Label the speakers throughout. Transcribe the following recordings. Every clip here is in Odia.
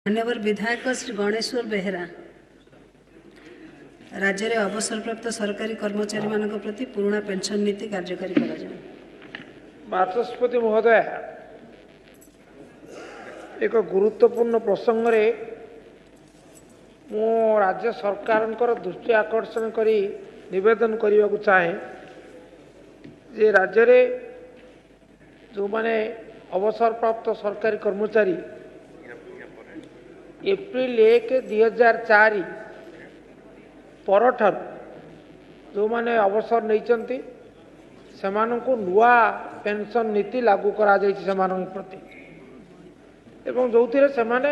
Speaker 1: ମାନ୍ୟବର ବିଧାୟକ ଶ୍ରୀ ଗଣେଶ୍ୱର ବେହେରା, ରାଜ୍ୟରେ ଅବସରପ୍ରାପ୍ତ ସରକାରୀ କର୍ମଚାରୀମାନଙ୍କ ପ୍ରତି ପୁରୁଣା ପେନ୍ସନ୍ ନୀତି କାର୍ଯ୍ୟକାରୀ କରାଯାଉ।
Speaker 2: ବାଚସ୍ପତି ମହୋଦୟ, ଏକ ଗୁରୁତ୍ୱପୂର୍ଣ୍ଣ ପ୍ରସଙ୍ଗରେ ମୁଁ ରାଜ୍ୟ ସରକାରଙ୍କର ଦୃଷ୍ଟି ଆକର୍ଷଣ କରି ନିବେଦନ କରିବାକୁ ଚାହେଁ ଯେ ରାଜ୍ୟରେ ଯେଉଁମାନେ ଅବସରପ୍ରାପ୍ତ ସରକାରୀ କର୍ମଚାରୀ ଏପ୍ରିଲ 1, 2004 ପରଠାରୁ ଯେଉଁମାନେ ଅବସର ନେଇଛନ୍ତି, ସେମାନଙ୍କୁ ନୂଆ ପେନ୍ସନ୍ ନୀତି ଲାଗୁ କରାଯାଇଛି ସେମାନଙ୍କ ପ୍ରତି ଏବଂ ଯେଉଁଥିରେ ସେମାନେ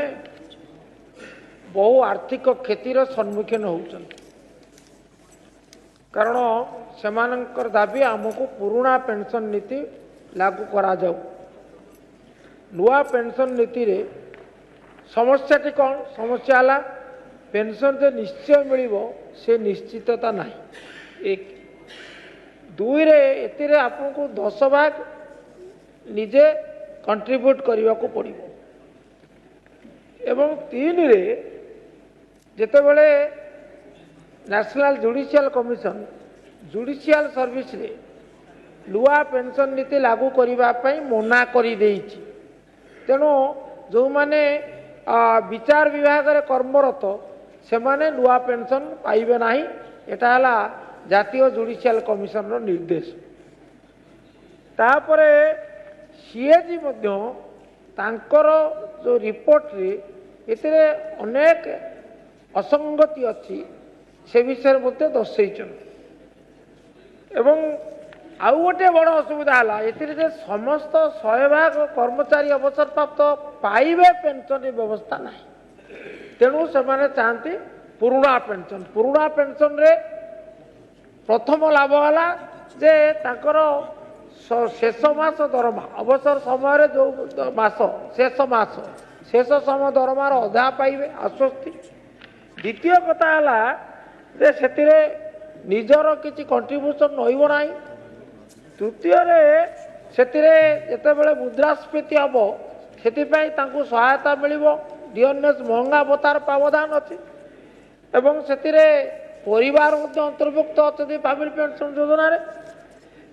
Speaker 2: ବହୁ ଆର୍ଥିକ କ୍ଷତିର ସମ୍ମୁଖୀନ ହେଉଛନ୍ତି। କାରଣ ସେମାନଙ୍କର ଦାବି, ଆମକୁ ପୁରୁଣା ପେନ୍ସନ୍ ନୀତି ଲାଗୁ କରାଯାଉ। ନୂଆ ପେନ୍ସନ୍ ନୀତିରେ ସମସ୍ୟାଟି କ'ଣ? ସମସ୍ୟା ହେଲା, ପେନ୍ସନ୍ ଯେ ନିଶ୍ଚୟ ମିଳିବ ସେ ନିଶ୍ଚିତତା ନାହିଁ, ଏକ। ଦୁଇରେ, ଏଥିରେ ଆପଣଙ୍କୁ 10 ଭାଗ ନିଜେ କଣ୍ଟ୍ରିବ୍ୟୁଟ୍ କରିବାକୁ ପଡ଼ିବ ଏବଂ ତିନିରେ, ଯେତେବେଳେ ନ୍ୟାସନାଲ୍ ଜୁଡ଼ିସିଆଲ କମିଶନ ଜୁଡ଼ିସିଆଲ ସର୍ଭିସରେ ନୂଆ ପେନ୍ସନ୍ ନୀତି ଲାଗୁ କରିବା ପାଇଁ ମନା କରିଦେଇଛି, ତେଣୁ ଯେଉଁମାନେ ବିଚାର ବିଭାଗରେ କର୍ମରତ, ସେମାନେ ନୂଆ ପେନ୍ସନ୍ ପାଇବେ ନାହିଁ। ଏଟା ହେଲା ଜାତୀୟ ଜୁଡ଼ିସିଆଲ କମିଶନର ନିର୍ଦ୍ଦେଶ। ତାପରେ ସିଏଜି ମଧ୍ୟ ତାଙ୍କର ଯେଉଁ ରିପୋର୍ଟରେ ଏଥିରେ ଅନେକ ଅସଙ୍ଗତି ଅଛି, ସେ ବିଷୟରେ ମଧ୍ୟ ଦର୍ଶାଇଛନ୍ତି। ଏବଂ ଆଉ ଗୋଟିଏ ବଡ଼ ଅସୁବିଧା ହେଲା, ଏଥିରେ ଯେ ସମସ୍ତ 100 ଭାଗ କର୍ମଚାରୀ ଅବସରପ୍ରାପ୍ତ ପାଇବେ ପେନ୍ସନ୍ ବ୍ୟବସ୍ଥା ନାହିଁ। ତେଣୁ ସେମାନେ ଚାହାନ୍ତି ପୁରୁଣା ପେନ୍ସନ୍। ପୁରୁଣା ପେନ୍ସନ୍ରେ ପ୍ରଥମ ଲାଭ ହେଲା ଯେ ତାଙ୍କର ଶେଷ ମାସ ଦରମା, ଅବସର ସମୟରେ ଯେଉଁ ମାସ, ଶେଷ ମାସ, ଶେଷ ସମୟ ଦରମାର ଅଧା ପାଇବେ, ଆଶ୍ୱସ୍ତି। ଦ୍ୱିତୀୟ କଥା ହେଲା ଯେ ସେଥିରେ ନିଜର କିଛି କଣ୍ଟ୍ରିବ୍ୟୁସନ୍ ରହିବ ନାହିଁ। ତୃତୀୟରେ, ସେଥିରେ ଯେତେବେଳେ ମୁଦ୍ରାସ୍ଫୀତି ହେବ, ସେଥିପାଇଁ ତାଙ୍କୁ ସହାୟତା ମିଳିବ। ଡିଅରନେସ୍ ମହଙ୍ଗା ଭତ୍ତାର ପ୍ରାବଧାନ ଅଛି ଏବଂ ସେଥିରେ ପରିବାର ମଧ୍ୟ ଅନ୍ତର୍ଭୁକ୍ତ ଅଛନ୍ତି ଫ୍ୟାମିଲି ପେନ୍ସନ୍ ଯୋଜନାରେ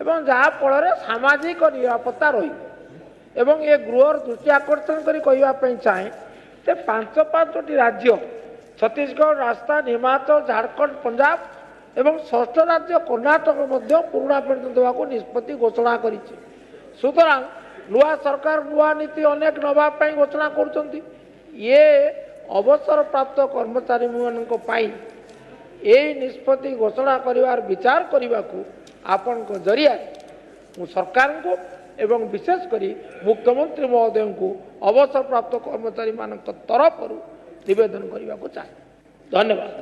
Speaker 2: ଏବଂ ଯାହାଫଳରେ ସାମାଜିକ ନିରାପତ୍ତା ରହିବ। ଏବଂ ଏ ଗୃହର ଦୃଷ୍ଟି ଆକର୍ଷଣ କରି କହିବା ପାଇଁ ଚାହେଁ ଯେ ପାଞ୍ଚ ପାଞ୍ଚଟି ରାଜ୍ୟ, ଛତିଶଗଡ଼, ରାଜସ୍ଥାନ, ହିମାଚଳ, ଝାଡ଼ଖଣ୍ଡ, ପଞ୍ଜାବ ଏବଂ ଷଷ୍ଠ ରାଜ୍ୟ କର୍ଣ୍ଣାଟକ ମଧ୍ୟ ପୁରୁଣା ପେନ୍ସନ୍ ଦେବାକୁ ନିଷ୍ପତ୍ତି ଘୋଷଣା କରିଛି। ସୁତରାଂ ନୂଆ ସରକାର ନୂଆ ନୀତି ଅନେକ ନେବା ପାଇଁ ଘୋଷଣା କରୁଛନ୍ତି। ଇଏ ଅବସରପ୍ରାପ୍ତ କର୍ମଚାରୀମାନଙ୍କ ପାଇଁ ଏଇ ନିଷ୍ପତ୍ତି ଘୋଷଣା କରିବାର ବିଚାର କରିବାକୁ ଆପଣଙ୍କ ଜରିଆରେ ମୁଁ ସରକାରଙ୍କୁ ଏବଂ ବିଶେଷ କରି ମୁଖ୍ୟମନ୍ତ୍ରୀ ମହୋଦୟଙ୍କୁ ଅବସରପ୍ରାପ୍ତ କର୍ମଚାରୀମାନଙ୍କ ତରଫରୁ ନିବେଦନ କରିବାକୁ ଚାହେଁ। ଧନ୍ୟବାଦ।